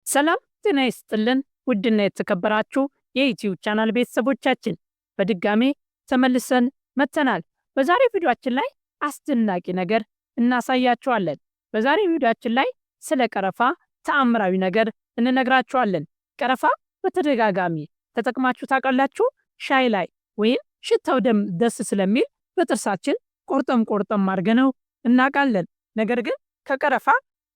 ሰላም ጤና ይስጥልን ውድና የተከበራችሁ የዩቲዩብ ቻናል ቤተሰቦቻችን በድጋሜ ተመልሰን መጥተናል። በዛሬው ቪዲዮአችን ላይ አስደናቂ ነገር እናሳያችኋለን። በዛሬው ቪዲዮአችን ላይ ስለ ቀረፋ ተአምራዊ ነገር እንነግራችኋለን። ቀረፋ በተደጋጋሚ ተጠቅማችሁ ታውቃላችሁ? ሻይ ላይ ወይም ሽታው ደም ደስ ስለሚል በጥርሳችን ቆርጠም ቆርጠም አድርገነው እናውቃለን። ነገር ግን ከቀረፋ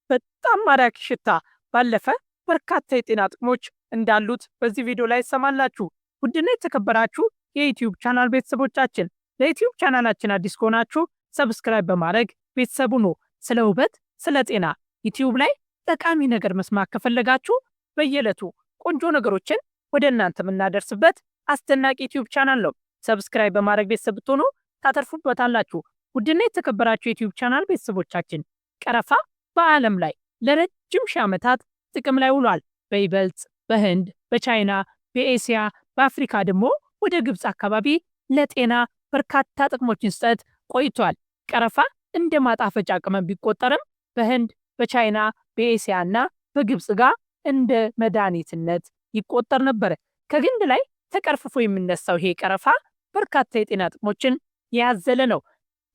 በጣም ማራኪ ሽታ ባለፈ በርካታ የጤና ጥቅሞች እንዳሉት በዚህ ቪዲዮ ላይ ትሰማላችሁ። ውድና የተከበራችሁ የዩቲዩብ ቻናል ቤተሰቦቻችን፣ ለዩቲዩብ ቻናላችን አዲስ ከሆናችሁ subscribe በማድረግ ቤተሰብ ሁኑ። ስለ ውበት፣ ስለ ጤና ዩቲዩብ ላይ ጠቃሚ ነገር መስማት ከፈለጋችሁ በየዕለቱ ቆንጆ ነገሮችን ወደ እናንተ የምናደርስበት አስደናቂ ዩቲዩብ ቻናል ነው። Subscribe በማድረግ ቤተሰብ ብትሆኑ ታተርፉበታላችሁ። ውድና የተከበራችሁ የዩቲዩብ ቻናል ቤተሰቦቻችን፣ ቀረፋ በዓለም ላይ ለረጅም ሺህ ዓመታት ጥቅም ላይ ውሏል። በይበልጥ በህንድ፣ በቻይና፣ በኤስያ፣ በአፍሪካ ደግሞ ወደ ግብፅ አካባቢ ለጤና በርካታ ጥቅሞችን ሲሰጥ ቆይቷል። ቀረፋ እንደ ማጣፈጫ ቅመም ቢቆጠርም በህንድ፣ በቻይና፣ በኤስያ እና በግብፅ ጋር እንደ መድኃኒትነት ይቆጠር ነበር። ከግንድ ላይ ተቀርፍፎ የሚነሳው ይሄ ቀረፋ በርካታ የጤና ጥቅሞችን ያዘለ ነው።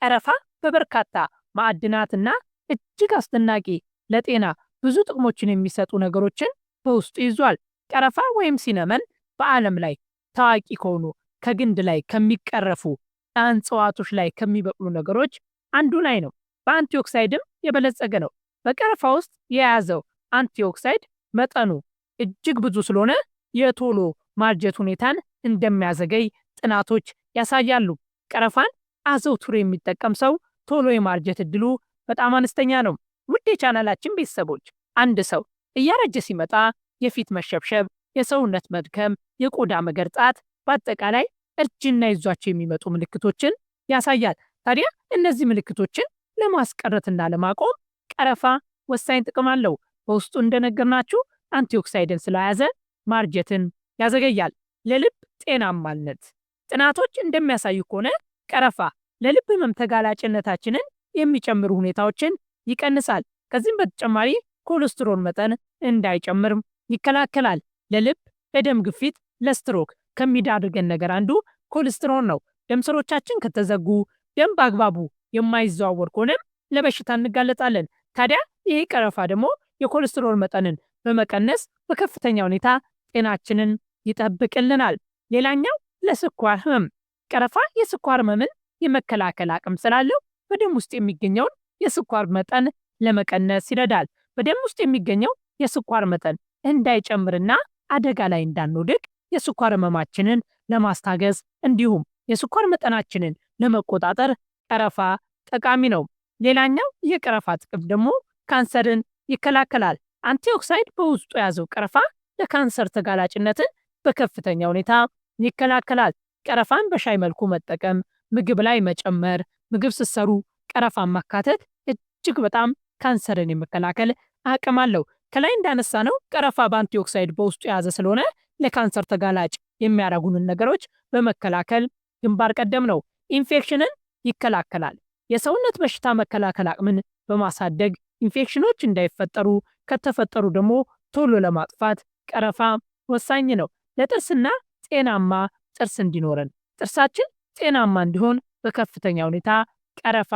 ቀረፋ በበርካታ ማዕድናትና እጅግ አስደናቂ ለጤና ብዙ ጥቅሞችን የሚሰጡ ነገሮችን በውስጡ ይዟል። ቀረፋ ወይም cinnamon በዓለም ላይ ታዋቂ ከሆኑ ከግንድ ላይ ከሚቀረፉ እጽዋቶች ላይ ከሚበቅሉ ነገሮች አንዱ ላይ ነው። በ antioxidant ም የበለጸገ ነው። በቀረፋ ውስጥ የያዘው antioxidant መጠኑ እጅግ ብዙ ስለሆነ የቶሎ ማርጀት ሁኔታን እንደሚያዘገይ ጥናቶች ያሳያሉ። ቀረፋን አዘውትሮ የሚጠቀም ሰው ቶሎ የማርጀት እድሉ በጣም አነስተኛ ነው። ውድ የቻናላችን ቤተሰቦች፣ አንድ ሰው እያረጀ ሲመጣ የፊት መሸብሸብ፣ የሰውነት መድከም፣ የቆዳ መገርጣት፣ በአጠቃላይ እርጅና ይዟቸው የሚመጡ ምልክቶችን ያሳያል። ታዲያ እነዚህ ምልክቶችን ለማስቀረትና ለማቆም ቀረፋ ወሳኝ ጥቅም አለው። በውስጡ እንደነገርናችሁ አንቲኦክሳይድን ስለያዘ ማርጀትን ያዘገያል። ለልብ ጤናማነት ጥናቶች እንደሚያሳዩ ከሆነ ቀረፋ ለልብ ህመም ተጋላጭነታችንን የሚጨምሩ ሁኔታዎችን ይቀንሳል። ከዚህም በተጨማሪ ኮሌስትሮል መጠን እንዳይጨምር ይከላከላል። ለልብ፣ ለደም ግፊት፣ ለስትሮክ ከሚዳርገን ነገር አንዱ ኮሌስትሮል ነው። ደም ስሮቻችን ከተዘጉ፣ ደም በአግባቡ የማይዘዋወር ከሆነም ለበሽታ እንጋለጣለን። ታዲያ ይህ ቀረፋ ደግሞ የኮሌስትሮል መጠንን በመቀነስ በከፍተኛ ሁኔታ ጤናችንን ይጠብቅልናል። ሌላኛው ለስኳር ህመም፣ ቀረፋ የስኳር ህመምን የመከላከል አቅም ስላለው በደም ውስጥ የሚገኘውን የስኳር መጠን ለመቀነስ ይረዳል። በደም ውስጥ የሚገኘው የስኳር መጠን እንዳይጨምርና አደጋ ላይ እንዳንወድቅ የስኳር ህመማችንን ለማስታገስ እንዲሁም የስኳር መጠናችንን ለመቆጣጠር ቀረፋ ጠቃሚ ነው። ሌላኛው የቀረፋ ጥቅም ደግሞ ካንሰርን ይከላከላል። Antioxidant በውስጡ የያዘው ቀረፋ ለካንሰር ተጋላጭነትን በከፍተኛ ሁኔታ ይከላከላል። ቀረፋን በሻይ መልኩ መጠቀም፣ ምግብ ላይ መጨመር፣ ምግብ ስትሰሩ ቀረፋን ማካተት እጅግ በጣም ካንሰርን የመከላከል አቅም አለው። ከላይ እንዳነሳነው ቀረፋ በ antioxidant በውስጡ የያዘ ስለሆነ ለካንሰር ተጋላጭ የሚያደርጉንን ነገሮች በመከላከል ግንባር ቀደም ነው። ኢንፌክሽንን ይከላከላል። የሰውነት በሽታ መከላከል አቅምን በማሳደግ ኢንፌክሽኖች እንዳይፈጠሩ፣ ከተፈጠሩ ደግሞ ቶሎ ለማጥፋት ቀረፋ ወሳኝ ነው። ለጥርስና ጤናማ ጥርስ እንዲኖረን፣ ጥርሳችን ጤናማ እንዲሆን በከፍተኛ ሁኔታ ቀረፋ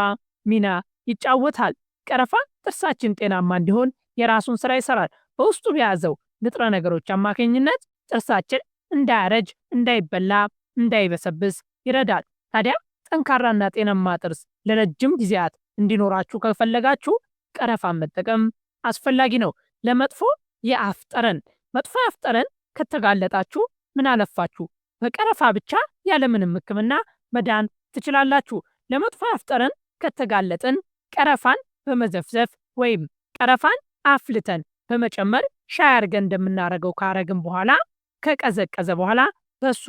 ሚና ይጫወታል። ቀረፋ ጥርሳችን ጤናማ እንዲሆን የራሱን ስራ ይሰራል። በውስጡ በያዘው ንጥረ ነገሮች አማካኝነት ጥርሳችን እንዳያረጅ፣ እንዳይበላ፣ እንዳይበሰብስ ይረዳል። ታዲያ ጠንካራና ጤናማ ጥርስ ለረጅም ጊዜያት እንዲኖራችሁ ከፈለጋችሁ ቀረፋን መጠቀም አስፈላጊ ነው። ለመጥፎ የአፍ ጠረን፣ መጥፎ የአፍ ጠረን ከተጋለጣችሁ ምን አለፋችሁ በቀረፋ ብቻ ያለምንም ሕክምና መዳን ትችላላችሁ። ለመጥፎ የአፍ ጠረን ከተጋለጥን ቀረፋን በመዘፍዘፍ ወይም ቀረፋን አፍልተን በመጨመር ሻይ አርገን እንደምናረገው ካረግን በኋላ፣ ከቀዘቀዘ በኋላ በሱ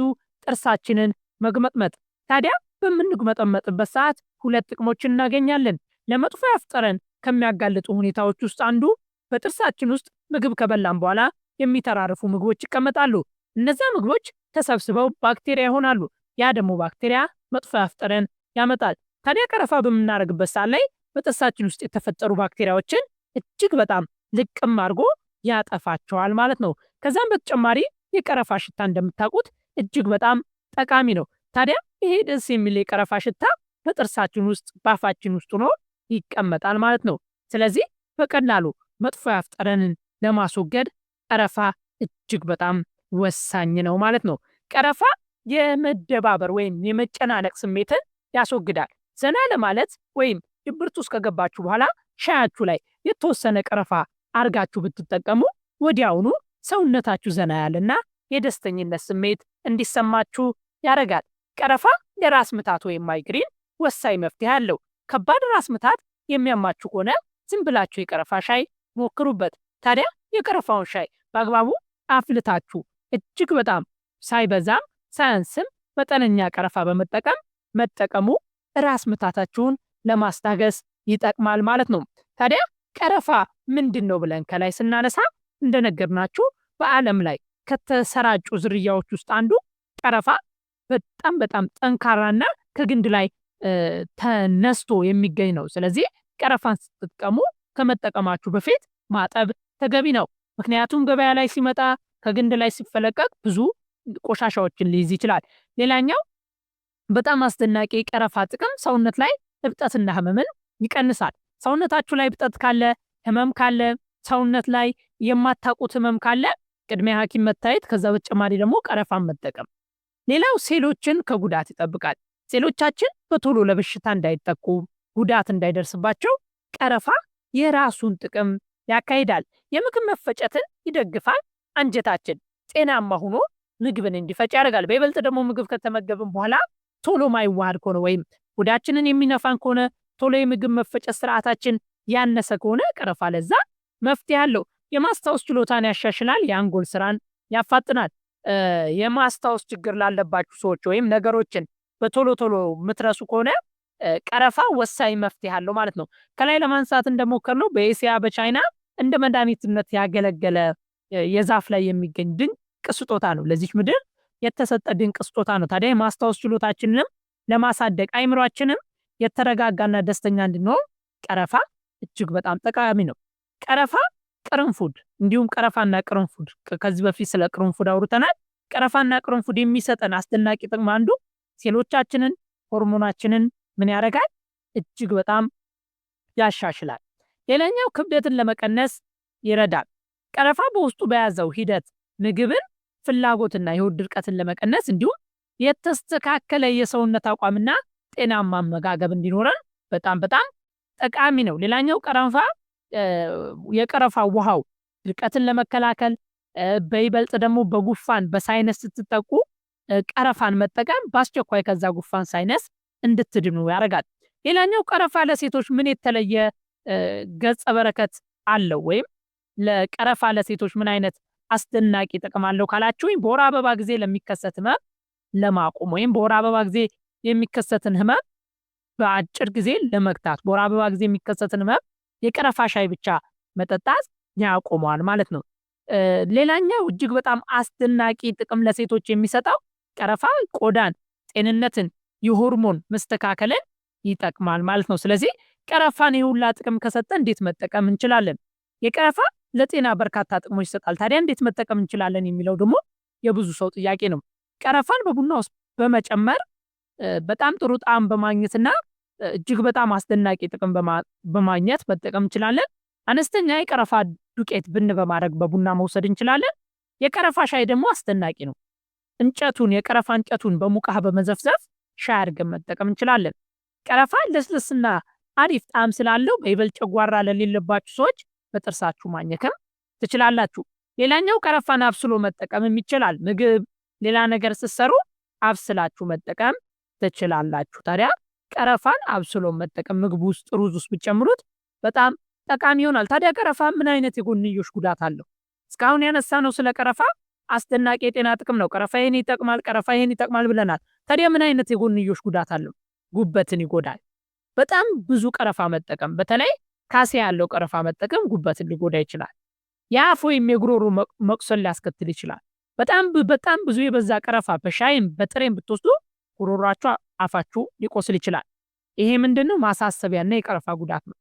ጥርሳችንን መግመጥመጥ። ታዲያ በምንጉመጠመጥበት ሰዓት ሁለት ጥቅሞችን እናገኛለን። ለመጥፎ የአፍ ጠረን ከሚያጋልጡ ሁኔታዎች ውስጥ አንዱ በጥርሳችን ውስጥ ምግብ ከበላን በኋላ የሚተራርፉ ምግቦች ይቀመጣሉ። እነዚያ ምግቦች ተሰብስበው ባክቴሪያ ይሆናሉ። ያ ደግሞ ባክቴሪያ መጥፎ የአፍ ጠረን ያመጣል። ታዲያ ቀረፋ በምናደርግበት ሰዓት ላይ በጥርሳችን ውስጥ የተፈጠሩ ባክቴሪያዎችን እጅግ በጣም ልቅም አድርጎ ያጠፋቸዋል ማለት ነው። ከዛም በተጨማሪ የቀረፋ ሽታ እንደምታውቁት እጅግ በጣም ጠቃሚ ነው። ታዲያ ይሄ ደስ የሚል የቀረፋ ሽታ በጥርሳችን ውስጥ በአፋችን ውስጥ ሆኖ ይቀመጣል ማለት ነው። ስለዚህ በቀላሉ መጥፎ የአፍ ጠረንን ለማስወገድ ቀረፋ እጅግ በጣም ወሳኝ ነው ማለት ነው። ቀረፋ የመደባበር ወይም የመጨናነቅ ስሜትን ያስወግዳል። ዘና ለማለት ወይም ድብርት ውስጥ ከገባችሁ በኋላ ሻያችሁ ላይ የተወሰነ ቀረፋ አርጋችሁ ብትጠቀሙ ወዲያውኑ ሰውነታችሁ ዘና ያለና የደስተኝነት ስሜት እንዲሰማችሁ ያደርጋል። ቀረፋ ለራስ ምታት ወይም ማይግሪን ወሳኝ መፍትሄ አለው። ከባድ ራስ ምታት የሚያማችሁ ከሆነ ዝም ብላችሁ የቀረፋ ሻይ ሞክሩበት። ታዲያ የቀረፋውን ሻይ በአግባቡ አፍልታችሁ እጅግ በጣም ሳይበዛም ሳያንስም መጠነኛ ቀረፋ በመጠቀም መጠቀሙ ራስ ምታታችሁን ለማስታገስ ይጠቅማል ማለት ነው። ታዲያ ቀረፋ ምንድን ነው ብለን ከላይ ስናነሳ እንደነገርናችሁ በዓለም ላይ ከተሰራጩ ዝርያዎች ውስጥ አንዱ ቀረፋ በጣም በጣም ጠንካራና ከግንድ ላይ ተነስቶ የሚገኝ ነው። ስለዚህ ቀረፋን ስትጠቀሙ ከመጠቀማችሁ በፊት ማጠብ ተገቢ ነው። ምክንያቱም ገበያ ላይ ሲመጣ ከግንድ ላይ ሲፈለቀቅ ብዙ ቆሻሻዎችን ሊይዝ ይችላል። ሌላኛው በጣም አስደናቂ የቀረፋ ጥቅም ሰውነት ላይ እብጠትና ህመምን ይቀንሳል። ሰውነታችሁ ላይ እብጠት ካለ፣ ህመም ካለ፣ ሰውነት ላይ የማታውቁት ህመም ካለ ቅድሚያ ሐኪም መታየት፣ ከዛ በተጨማሪ ደግሞ ቀረፋን መጠቀም። ሌላው ሴሎችን ከጉዳት ይጠብቃል። ሴሎቻችን በቶሎ ለበሽታ እንዳይጠቁ ጉዳት እንዳይደርስባቸው ቀረፋ የራሱን ጥቅም ያካሂዳል። የምግብ መፈጨትን ይደግፋል። አንጀታችን ጤናማ ሆኖ ምግብን እንዲፈጭ ያደርጋል። በይበልጥ ደግሞ ምግብ ከተመገብን በኋላ ቶሎ ማይዋሃድ ከሆነ ወይም ሆዳችንን የሚነፋን ከሆነ፣ ቶሎ የምግብ መፈጨት ስርዓታችን ያነሰ ከሆነ ቀረፋ ለዛ መፍትሄ አለው። የማስታወስ ችሎታን ያሻሽላል። የአንጎል ስራን ያፋጥናል። የማስታወስ ችግር ላለባችሁ ሰዎች ወይም ነገሮችን በቶሎ ቶሎ የምትረሱ ከሆነ ቀረፋ ወሳኝ መፍትሄ አለው ማለት ነው። ከላይ ለማንሳት እንደሞከርነው በኤስያ በቻይና እንደ መድኃኒትነት ያገለገለ የዛፍ ላይ የሚገኝ ድንቅ ስጦታ ነው። ለዚች ምድር የተሰጠ ድንቅ ስጦታ ነው። ታዲያ የማስታወስ ችሎታችንንም ለማሳደግ አይምሯችንም የተረጋጋና ደስተኛ እንድንሆን ቀረፋ እጅግ በጣም ጠቃሚ ነው። ቀረፋ፣ ቅርንፉድ፣ እንዲሁም ቀረፋና ቅርንፉድ፣ ከዚህ በፊት ስለ ቅርንፉድ አውርተናል። ቀረፋና ቅርንፉድ የሚሰጠን አስደናቂ ጥቅም አንዱ ሴሎቻችንን፣ ሆርሞናችንን ምን ያደርጋል? እጅግ በጣም ያሻሽላል። ሌላኛው ክብደትን ለመቀነስ ይረዳል። ቀረፋ በውስጡ በያዘው ሂደት ምግብን ፍላጎትና የሆድ ድርቀትን ለመቀነስ እንዲሁም የተስተካከለ የሰውነት አቋምና ጤናማ አመጋገብ እንዲኖረን በጣም በጣም ጠቃሚ ነው። ሌላኛው ቀረፋ፣ የቀረፋ ውሃው ድርቀትን ለመከላከል፣ በይበልጥ ደግሞ በጉንፋን በ sinus ስትጠቁ ቀረፋን መጠቀም በአስቸኳይ ከዛ ጉንፋን sinus እንድትድኑ ያደርጋል። ሌላኛው ቀረፋ ለሴቶች ምን የተለየ ገጸ በረከት አለው ወይም ለቀረፋ ለሴቶች ምን አይነት አስደናቂ ጥቅም አለው ካላችሁኝ፣ በወር አበባ ጊዜ ለሚከሰት ህመም ለማቆም ወይም በወር አበባ ጊዜ የሚከሰትን ህመም በአጭር ጊዜ ለመግታት፣ በወር አበባ ጊዜ የሚከሰትን ህመም የቀረፋ ሻይ ብቻ መጠጣት ያቆመዋል ማለት ነው። ሌላኛው እጅግ በጣም አስደናቂ ጥቅም ለሴቶች የሚሰጠው ቀረፋ ቆዳን፣ ጤንነትን፣ የሆርሞን መስተካከልን ይጠቅማል ማለት ነው። ስለዚህ ቀረፋን የሁላ ጥቅም ከሰጠ እንዴት መጠቀም እንችላለን? የቀረፋ ለጤና በርካታ ጥቅሞች ይሰጣል። ታዲያ እንዴት መጠቀም እንችላለን የሚለው ደግሞ የብዙ ሰው ጥያቄ ነው። ቀረፋን በቡና ውስጥ በመጨመር በጣም ጥሩ ጣዕም በማግኘትና እጅግ በጣም አስደናቂ ጥቅም በማግኘት መጠቀም እንችላለን። አነስተኛ የቀረፋ ዱቄት ብን በማድረግ በቡና መውሰድ እንችላለን። የቀረፋ ሻይ ደግሞ አስደናቂ ነው። እንጨቱን፣ የቀረፋ እንጨቱን በሙቅ ውሃ በመዘፍዘፍ ሻይ አድርገን መጠቀም እንችላለን። ቀረፋ ለስለስና አሪፍ ጣዕም ስላለው በይበልጥ ጨጓራ ለሌለባችሁ ሰዎች በጥርሳችሁ ማኘክም ትችላላችሁ። ሌላኛው ቀረፋን አብስሎ መጠቀምም ይችላል። ምግብ ሌላ ነገር ስትሰሩ አብስላችሁ መጠቀም ትችላላችሁ። ታዲያ ቀረፋን አብስሎ መጠቀም ምግብ ውስጥ፣ ሩዝ ውስጥ ብትጨምሩት በጣም ጠቃሚ ይሆናል። ታዲያ ቀረፋ ምን አይነት የጎንዮሽ ጉዳት አለው? እስካሁን ያነሳነው ስለ ቀረፋ አስደናቂ የጤና ጥቅም ነው። ቀረፋ ይሄን ይጠቅማል፣ ቀረፋ ይሄን ይጠቅማል ብለናል። ታዲያ ምን አይነት የጎንዮሽ ጉዳት አለው? ጉበትን ይጎዳል። በጣም ብዙ ቀረፋ መጠቀም፣ በተለይ ካሴ ያለው ቀረፋ መጠቀም ጉበትን ሊጎዳ ይችላል። የአፍ ወይም የጉሮሮ መቁሰል ሊያስከትል ይችላል። በጣም በጣም ብዙ የበዛ ቀረፋ በሻይም በጥሬም ብትወስዱ ጉሮሯችሁ፣ አፋችሁ ሊቆስል ይችላል። ይሄ ምንድነው? ማሳሰቢያና የቀረፋ ጉዳት ነው።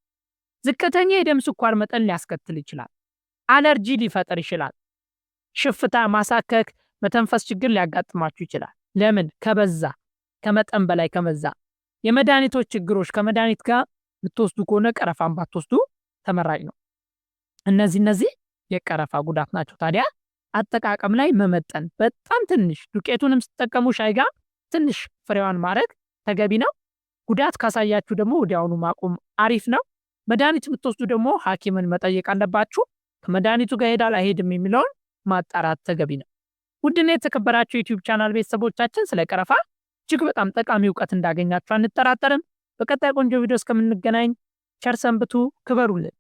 ዝቅተኛ የደም ስኳር መጠን ሊያስከትል ይችላል። አለርጂ ሊፈጥር ይችላል። ሽፍታ፣ ማሳከክ፣ መተንፈስ ችግር ሊያጋጥማችሁ ይችላል። ለምን? ከበዛ፣ ከመጠን በላይ ከበዛ። የመድኃኒቶች ችግሮች፣ ከመድኃኒት ጋር የምትወስዱ ከሆነ ቀረፋን ባትወስዱ ተመራጭ ነው። እነዚህ የቀረፋ ጉዳት ናቸው። ታዲያ አጠቃቀም ላይ መመጠን፣ በጣም ትንሽ ዱቄቱንም ስትጠቀሙ ሻይ ጋር ትንሽ ፍሬዋን ማድረግ ተገቢ ነው። ጉዳት ካሳያችሁ ደግሞ ወዲያውኑ ማቆም አሪፍ ነው። መድኃኒት የምትወስዱ ደግሞ ሐኪምን መጠየቅ አለባችሁ። ከመድኃኒቱ ጋር ይሄዳል አይሄድም የሚለውን ማጣራት ተገቢ ነው። ውድና የተከበራችሁ የ YouTube channel ቤተሰቦቻችን፣ ስለ ቀረፋ እጅግ በጣም ጠቃሚ እውቀት እንዳገኛችሁ አንጠራጠርም። በቀጣይ ቆንጆ ቪዲዮ እስከምንገናኝ ቸር ሰንብቱ፣ ክበሩልን።